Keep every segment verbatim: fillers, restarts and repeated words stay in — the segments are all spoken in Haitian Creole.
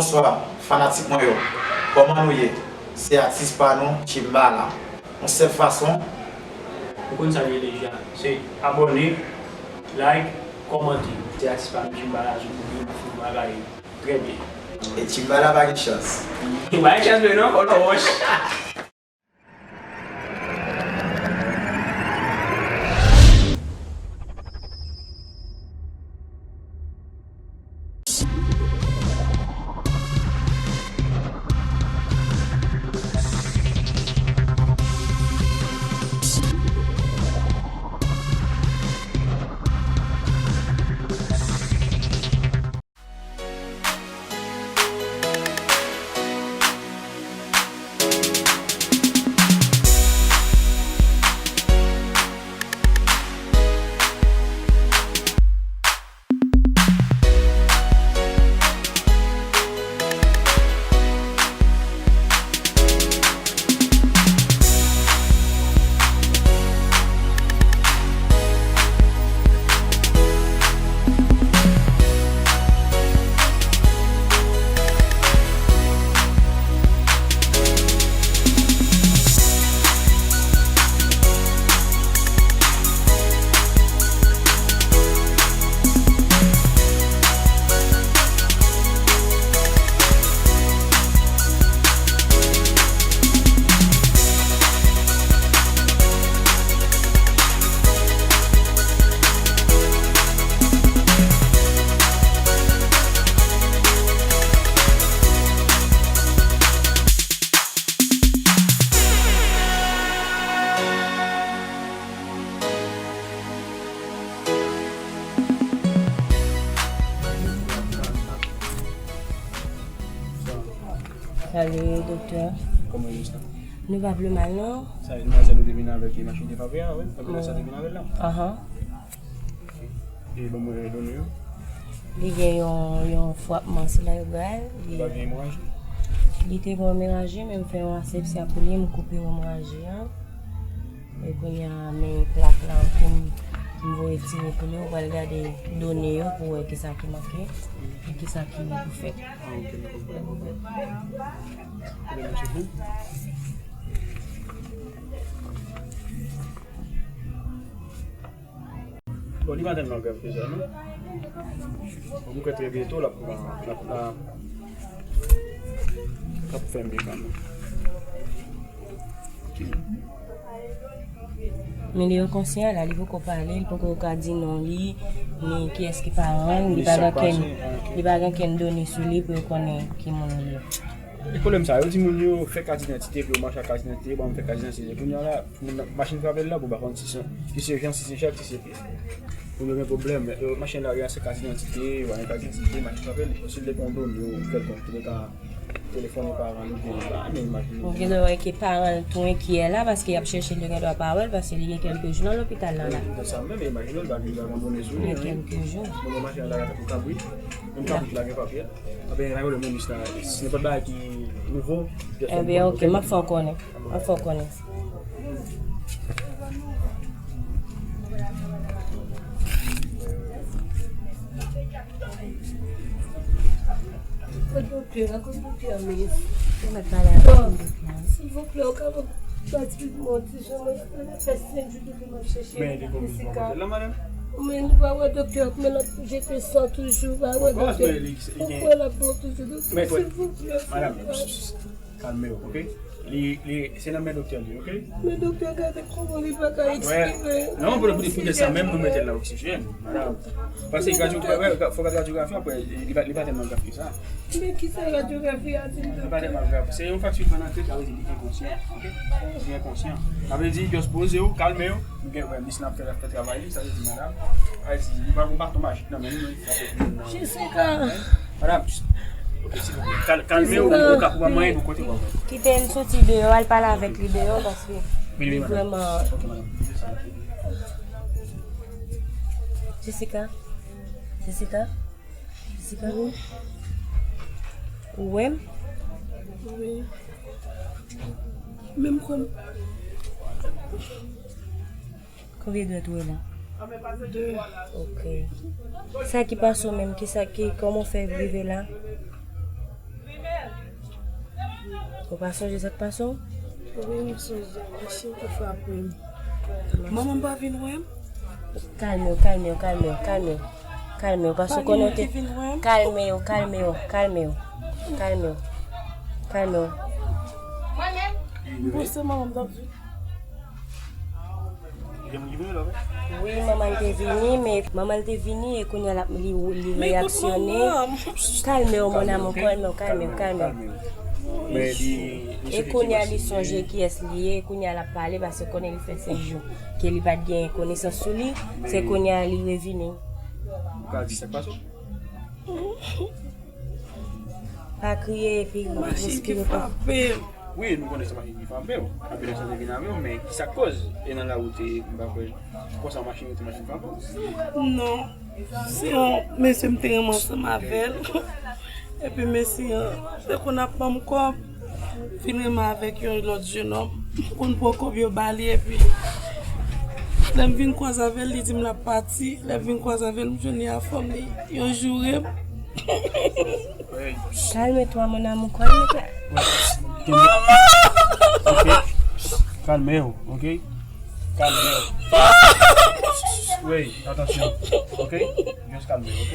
Bonswa, fanatik mwen yo. Kòman nou ye? Se atis pa nou, Chimbala. Yon sèl fason. Ou konn sa l ye deja. Se abòne, like, kòmante. Se atis pa nou, Chimbala, sou pou nou fè bagay trè byen. E Chimbala pa gen chans. Li pa gen chans, men non, kòlò wòch. Salut, doktè. Kòman w ye, Miss la? Nou pa pi mal, non. Sa, e demwazèl ou te vin avèk, e machin te frape a, wi? Anbulans la te vin avè l la? Ahan. E ban mwen done yo. Li gen yon, yon frapman selebral. Li pa gen emoraji? Li te gen emoraji, men m fè yon asepsya pou li, m koupe emoraji an. E kounye a, men plak la, m, m voye tire pou li, ou pral gade done yo pou wè kisa ki manke, e kisa ki pou fèt. Ah, ok, m konprann. Mèsi pou. Bon, li pa tèlman grav ke sa, non. Bon, m kwè trè byento, l ap, l ap, l ap, l ap fèmen kanmenm. Men li enkonsyan la, li poko pale, li poko ka di non li, ni kiyès ki paran l, li pa gen okenn, li pa gen okenn done sou li pou yo konnen ki moun li ye. E pwoblèm sa, yo di moun yo fè kat idantite, pou yo mache ak kat idantite, bon, m fè kat idantite. Kounye a la, moun nan, machin frape l la, pou pa konn si se, si se Jan, si se Jak, si se Pyè. Moun yo gen pwoblèm, yo mache nan lari a, se kat idantite, yo pa gen kat idantite, machin frape l, si l te pran done yo kèlkonk, ki te ka telefone paran l oubyen pa, men imajine. Ou genlè wè ke paran l tou enkyè la, paske y ap chèche l, yo gendwa pa wè l, paske li gen kèlke jou nan lopital la, la. Wi, se sa menm, imajine l pa gen, pa gen done sou li, wi. Gen kèlke jou. Moun yo mache nan lari a tankou kabrit, menm kabrit la gen papye. Anben, la yo le moun la, si nenpòt bagay ki nouvo, pèsòn. Enben, ok, m ap fè w konnen. M ap fè w konnen. Kot doktè a, kot doktè a, minis? Ou mèt pale avè l. Silvouplè, ou kapab pase pou mwen ti jan, mwen fè senk jou depi mwen chèche Jessica. Men nou pa wè doktè, men l ap jete san toujou, pa wè doktè. Poukwa l ap bon toujou, doktè? Silvouplè, silvouplè. Kalme w, ok? Li, li, se nan men doktè li, ok? Men doktè, gade kòman li pa ka eksprime. Non, pou, pou, pou sa menm, nou mete l nan oksijèn, madanm. Paske radyo, wè, wè, fò gade radyografi apre, li pa, li pa tèlman grav ke sa. Men kisa radyografi a di, doktè? Li pa tèlman grav. Se yon frakti pannan tèt, sa vle di li enkonsyan, ok? Li enkonsyan. Sa vle di, just poze w, kalme w. Ou gen, wè, mis la ap fè, ap fè travay li, sa vle di, madanm. Sa vle di, li pa gon baton majik nan men li, non, li frape pou moun nan. Jessica. Madanm, ok, silvouplè. Kal-, kalme w, ou ka pou mwen, nou kote w. Kite l soti deyò, al pale avèk li deyò, paske li vrèman. Ok, madanm. Jessica. Jessica. Jessica. Ou wè m? Wi. Menm kòm. Konbyen dwèt ou wè la? De. Ok. Sa ki pase w menm, kisa ki, kòman w fè rive la? Ou pa sonje sa k pase w? Wi, m sonje. Machin ki frape m. Manman m pa vin wè m? Kalme w, kalme w, kalme w, kalme w. Kalme w, paske w konnen w te. Kalme w, kalme w, kalme w. Kalme w. Kalme w. Bon, se manman m t ap vin. Wi, manman l te vini, men manman l te vini e kounye a l ap li, li reyaksyone. Kalme w, mon amour, kalme w, kalme w, kalme w. E kounye a li sonje kiyès li ye, e kounye a l ap pale, paske konnen li fè senk jou ke li pa t gen konesans sou li, se kounye a li revini. Ou ka di sa k pase w? Pa kriye epi respire fò. Wi, nou konnen se machin ki frape w. Anpil moun te vin avè w, men ki sa k koz? E nan lari w te, m pa kwè, konsa machin, te machin frape w? Non. Se yon mesye m te renmen ansanm avè l. Epi mesye an te konn ap ban m kòb. Vin renmen avèk yon lòt jenòm. M konn pran kòb yo ba li epi lè m vin kwaze avè l, li di m l ap pati. Lè m vin kwaze avè l, m jwenn li a fòm li. Yo joure m. Kalme twa, mon amour, kalme twa. Manman! Ok. Kalme w, ok? Kalme w. Wi, atansyon, ok? Just kalme w, ok?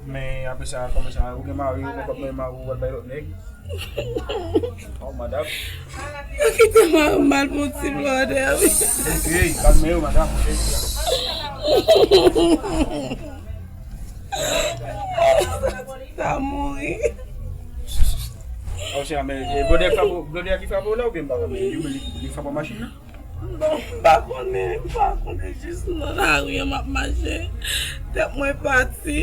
Men apre sa, kòman sa, ou gen mari, ou poko bay mari, ou pral bay lòt nèg? Oh, madam. Yo kite mari m al pou ti bòdè, wi. Ok, kalme w, madam, ok? Sa mouri. Oh, se la, men, e, blòdè frape w, blòdè ki frape w la, oubyen m pa konnen, li, li, li frape w machin nan? Bon, m pa konnen, m pa konnen, jis nan lari an m ap mache. Tèt mwen pati,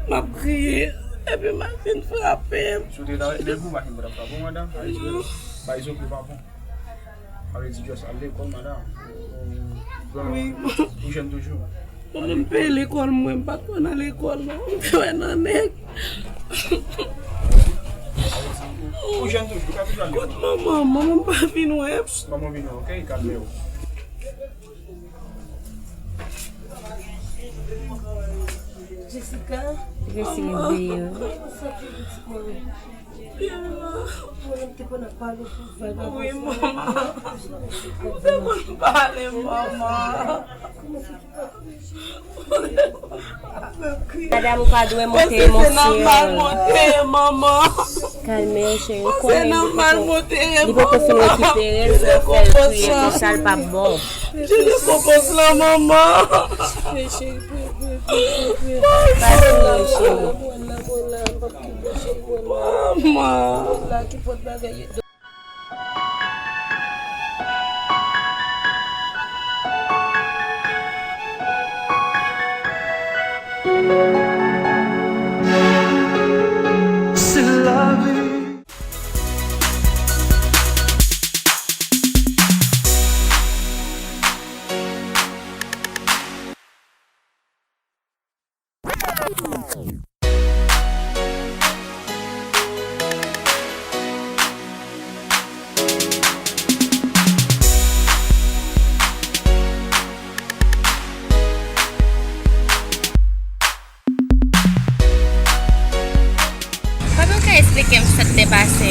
m ap kriye, epi machin frape m. Si w te nan nèg ou, machin pa t ap frape w, madanm. Pa egzanp, pa egzanp, ou pa bon. Sa vle di just al lekòl, madanm. Ou, ou, ou jèn toujou. Mwen menm peye lekòl mwen, m pa t konn al lekòl non. M te wè nan nèg. Ou jèn toujou, ou ka toujou al lekòl. Kot manman? Manman m pa vin wè m. Manman vin wè, ok, kalme w. Jessica. Jessica, veye. Wi, manman. Ou te konn pale, manman. Madanm, ou pa dwe monte emosyon. Kalme w, cheri. Ou konnen li poko, li poko fin rekipere l, fò w fè l kriye konsa, l p ap bon. Jide konpòs lan, manman. Pa kriye, cheri. Manman. Se lavi. Papi, ou ka esplike m sa k te pase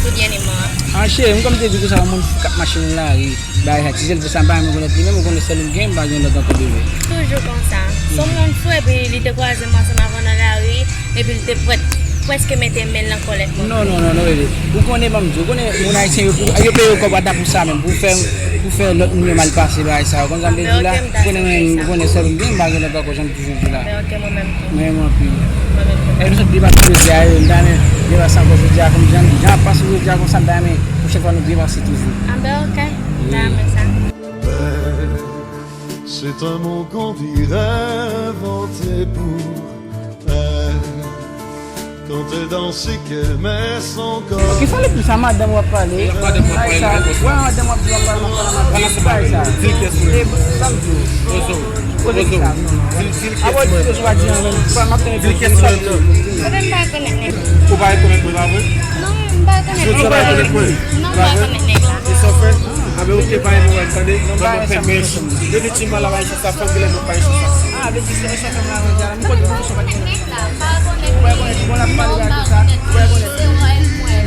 tou dènyèman an? Ah, cheri, m kòm te di konsa, yon moun k ap mache nan lari, bagay sa, ti jèn ti sa, m pa renmen rekonèt li menm, ou konnen sèl ou m gen, m pa gen lòt ankò, bebe. Toujou konsa. Se yon moun fou, epi li te kwaze m ansanm avè w nan lari, epi li te prèt, prèske mete men l nan kòlèt mwen. Non, non, non, non, bebe. Ou konnen, ban m di, ou konnen moun ayisyen yo, pou, yo peye yo kòb ata pou sa menm, pou fè, pou fè lòt moun yo mal pase, bagay sa yo. Konn sa m te di w la, ou konnen mwen, ou konnen sèl ou m gen, m pa gen lòt ankò, jan m toujou di w la. Mwen menm tou. Mwen menm anpil. Mwen menm tou. E nou sot byen pase jodi a, wi, m ta renmen byen pase ankò jodi a, kòm jan, jan ap pase jodi a konsa, m ta renmen pwochèn fwa nou byen pase toujou. Anben, ok. M ta renmen sa. Belle, c'est un mot qu'on dirait inventé pour elle. Quand elle danse et qu'elle met son corps. Ok, sa le plis a madanm w ap pale. Madanm w ap pale, sa. Wè, madanm w ap di w ap pale, m ap pale, m ap pale, m ap pale, sa. Di l kiyès mwen. E, sa m di w. Ozo. Poze ki sa, non, non. Di l, di l kiyès mwen. Apa w di w pa di anyen, m ap tande. Di l kiyès mwen, non. Kote m pa rekonèt nèg la? Ou pa rekonèt mwen, pa vre? Non, m pa rekonèt nèg la. Ou pa rekonèt mwen? Non, m pa rekonèt nèg la. E sa w fè? Anben, ok, pa rekonèt, tande? Ban mwen fè mèch. Yo di ti mal la, pa isit sa, fòk gen lè nou pa isit sa. Ah, vle di se, se fè m la, jodi a la. M konn di w, se pa nèg la. Ou pa rekonèt, bon, l ap pale bagay konsa. Ou pa rekonèt. Se wè l mwen.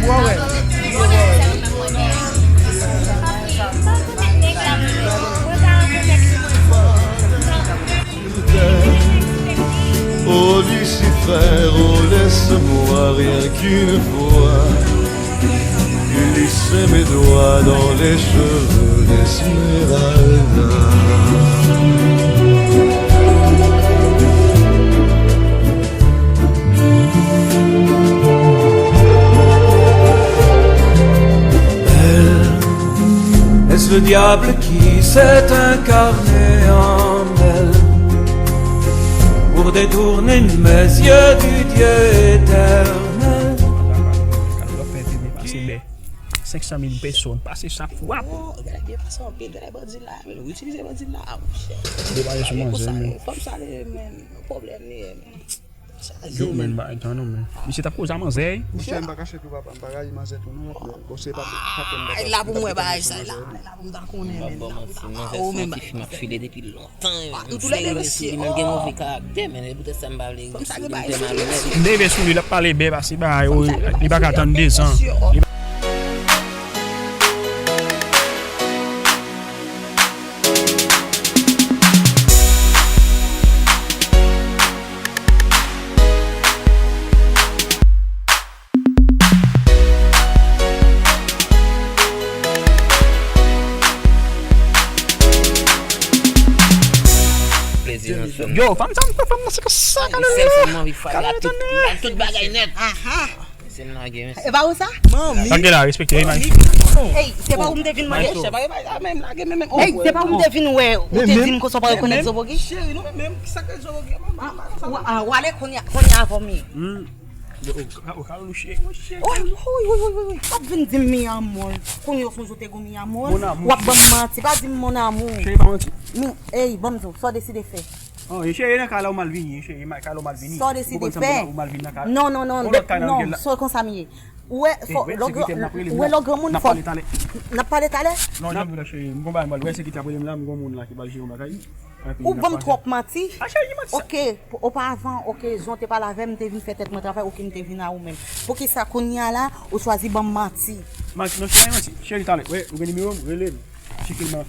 Laisse-moi rien qu'une fois glisser mes doigts dans les cheveux d'Esmeralda. Belle, est-ce le diable qui s'est incarné en elle pour détourner mes yeux du Dieu éternel? Kalòt fè vini pase bè. Senk san mil peso, pase sa fwap. Oh, gade byen pase anpil, gade bandi la, men nou itilize bandi la, ah, monchè. Depann sou manzè, men. Fòm sa, men, pwoblèm li ye, men. Yo, men, ba, tann non, men. Misye t ap koze a manzè, wi. Monchè, m pa kache pou papa, m pa rayi manzè tou, non, men, bon, se pa, pa fè m ta... Ay, la pou mwen, bagay sa, la, la pou m ta konnen, men, la pou m ta, oh, men, ba, m ap file depi lontan. Tan, wi. M toulède, mesye. Li menm gen move karaktè, men se poutèt sa m pa vle riske pou m fè malonèt. M leve sou li, l ap pale bè, pase bagay, li pa ka tann dezan. Plezi nan fè m. Yo, fanm sa, fanm nan se konsa, kalòt li la. Kalòt li la. Tout bagay nèt. Aha. Se m lage, men. E pa ou sa? Manmi. Sa k gen la, respekte, ey, man. Ey, se pa ou m te vin mande. Maestro. Ey, se pa ou m te vin wè, ou te di m konsa w pa rekonèt Zobogi? Cheri, nou menm, ki sa k rele Zobogi? Manman, sa. Ou ale kounye a, kounye a avè m ye. Hmm. Yo, o, o, kalòt li cheri, mon cheri. Oy, oy, oy, oy, oy. W ap vin di m mi amor. Kounye a w sonje w te gon mi amor. Mon amour. W ap ban m manti, pa di m mon amour. Cheri, pa manti. Mi, ey, ban m di w, sa w deside fè? Oh, e cheri, nan kay la ou mal vini, cheri, kay la ou mal vini. Sa w deside fè? Ou mal vini nan kay. Non, non, non, non, sa w konsa m ye. Ou wè, fò, lè w granmoun fò. N ap pale talè. N ap pale talè? Non, janm vle cheri, m gon bagay m pral wè, se ki t ap rele m la, m gon moun la ki pral jere yon bagay. Ou ban m twòp manti. Ah, cheri, ki manti sa? Ok, oparavan, ok, jan w te pale avè m, m te vin fè tèt mwen travay, ok, m te vin a ou menm. Poukisa kounye a la, ou chwazi ban m manti? Manti, non, cheri, manti. Cheri, talè, wè, ou gen nimewo m, rele m. Tcheke m.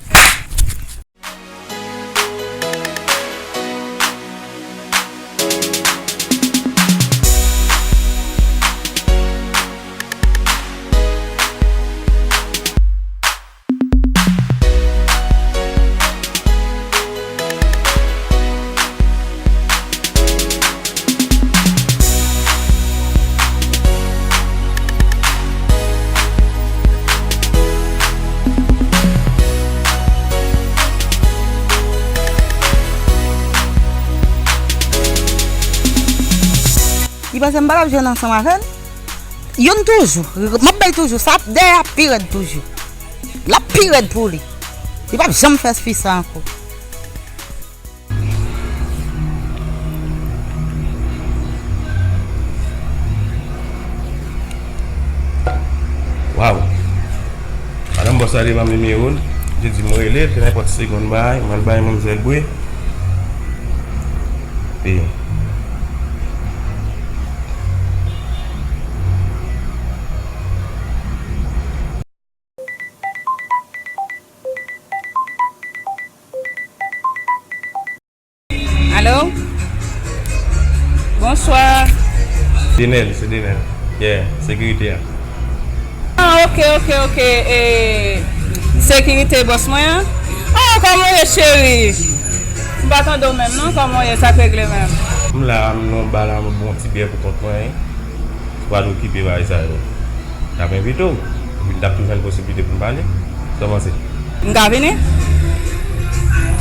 Li panse m pa t ap jwenn ansanm avè l? Youn toujou. M ap bay toujou. Sa ap dèyè ap pi rèd toujou. L ap pi rèd pou li. Li p ap janm fè fi sa ankò. Waw. Madanm bòs la te ban m nimewo l. Li te di m rele l, ke nenpòt segonn bay, m al bay manmzèl bwe. Epi Alo? Bonswa. Denel, se Denel. Yeah, sekirite a. Ah, ok, ok, ok. E, sekirite bòs mwen an? Ah, kòman w ye, cheri? M pa tande w menm, non. Kòman w ye? Sa k regle menm? M la, m nan ba la, m bon ti byè pou kont mwen, wi. Ou pa t okipe bagay sa yo. T ap envite w. Epi n t ap tou jwenn posiblite pou n pale. Sa w panse? M ka vini?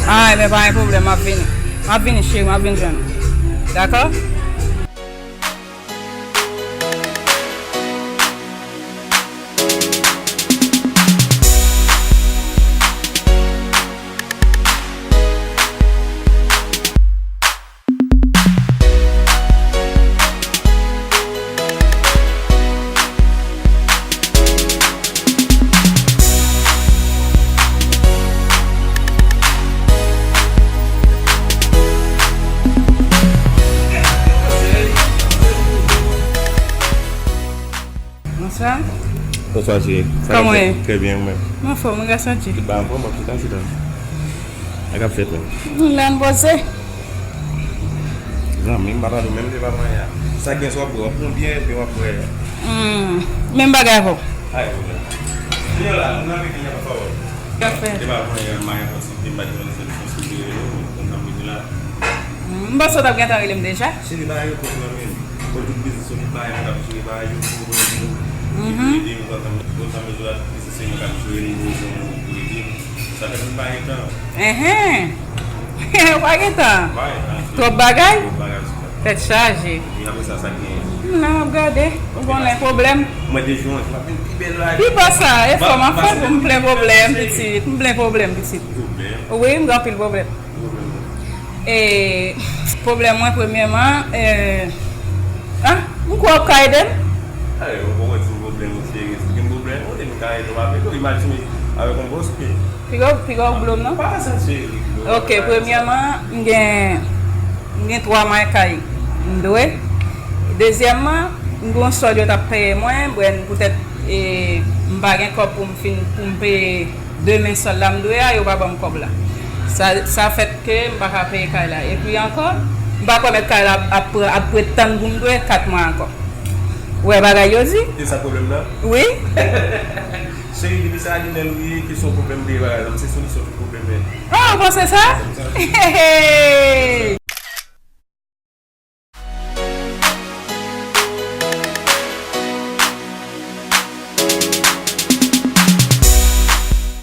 Ah, ebyen, pa gen pwoblèm, m ap vini. M ap vini, cheri, m ap vin jwenn ou. Dakò? Bonswa. Bonswa, cheri. Sa va? Kòman w ye? Trè byen, ou menm? M anfòm, wi, gras a Dye. Tout bagay anfòm, w ap chita, chita. Sa k ap fèt menm? Nou la, n poze. Zanmi m pa pale w menm de pa manyen. Sa gen sou w ap bwè, w ap pran byen epi w ap bwè. Hmm, menm bagay avè w. Ay, pwoblèm. Yo la, nou nan peyi a pa pawòl. Kafe. De pa manyen, manyen konside, m pa di manyen se konside yo, konn nan peyi la. Hmm, m panse w t ap gentan rele m deja. Cheri, bagay yo pwòp nan men m. Kon tout biznis yo ki bagay mwen ap jere bagay yo pou mwen. Ki pou ede m kontan, kontan mezon la, tout biznis se mwen k ap jere l, mwen pou ede m. Sa fè m pa gen tan. Enhen. Ou pa gen tan. Pa gen tan. Twòp bagay? Twòp bagay sou mwen. Tèt chaje. E apre sa, sa k genyen? M nan ap gade. Ou konnen pwoblèm. Mwen de jou an, m ap vin pi bèl la. Pi pa sa, e fò m ap fè pou m plen pwoblèm, pitit. M plen pwoblèm, pitit. Pwoblèm, Wi, m gen anpil pwoblèm. pwoblèm. E pwoblèm mwen, premyèman, e, ah, m kwè w ka ede m? Ay, ou poko di m pwoblèm ou cheri. Si gen pwoblèm, ou te m ka ede w avèk ou. Imajine avèk yon bòs ke. Piga w, piga w blo m non? Pa sa cheri. Ok, premyèman, m gen, m gen twa may kay m dwe. Dezyèmman, m gen yon sòl yo t ap peye mwen, bwen, poutèt e, m pa gen kòb pou m fin, pou m peye demen sòl la m dwe a, yo pa ban m kòb la. Sa, sa fèt ke m pa ka peye kay la. Epi ankò, m pa kwè mèt kay la ap, ap, ap ret tann pou m dwe kat mwa ankò. Ou wè bagay yo di? E sa pwoblèm nan? Wi. Cheri, depi se Alinèl ou ye, kesyon pwoblèm de bagay la, se solisyon tout pwoblèm men. Ah, ou panse sa? Hey!